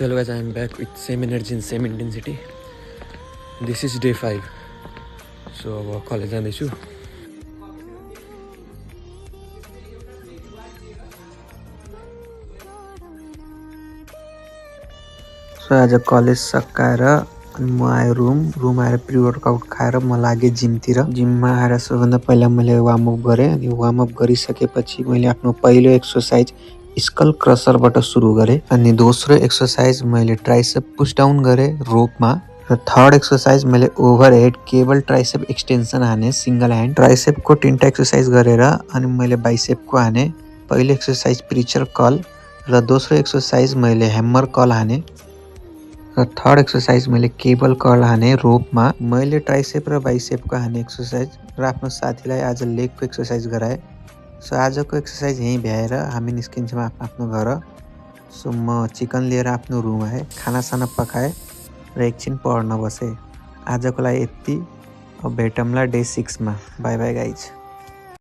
Hello guys, I am back with same energy and same intensity. This is day 5. So अब college जाँदैछु. So आज college सकाएर अनि म आए रुम आएर प्री वर्कआउट खाएर म लागे जिमतिर. जिममा आएर सबभन्दा पहिला मैले वार्म अप गरे अनि वार्म अप गरिसकेपछि मैले आफ्नो पहिलो एक्सरसाइज स्कल क्रसरबाट सुरु गरे अनि दोस्रो एक्सरसाइज मैले ट्राइसेप पुश डाउन गरे रोपमा र थर्ड एक्सरसाइज मैले ओभरहेड केबल ट्राइसेप एक्सटेन्सन हाने सिंगल ह्यान्ड. ट्राइसेपको 3टा एक्सरसाइज गरेर अनि मैले बाइसेपको हाने. पहिलो एक्सरसाइज प्रिचर कर्ल र दोस्रो एक्सरसाइज मैले ह्यामर कर्ल हाने र थर्ड एक्सरसाइज मैले केबल कर्ल हाने रोपमा. मैले ट्राइसेप र बाइसेपको हाने एक्सरसाइज र आफ्नो साथीलाई आज लेगको एक्सरसाइज गराए. सो आजको एक्सरसाइज यहीँ भ्याएर हामी निस्किन्छौँ आफ्नो घर. सो म चिकन लिएर आफ्नो रुम आएँ, खानासाना पकाएँ र एकछिन पढ्न बसेँ. आजको लागि यति. अब भेटौँला डे 6 मा. By by guys.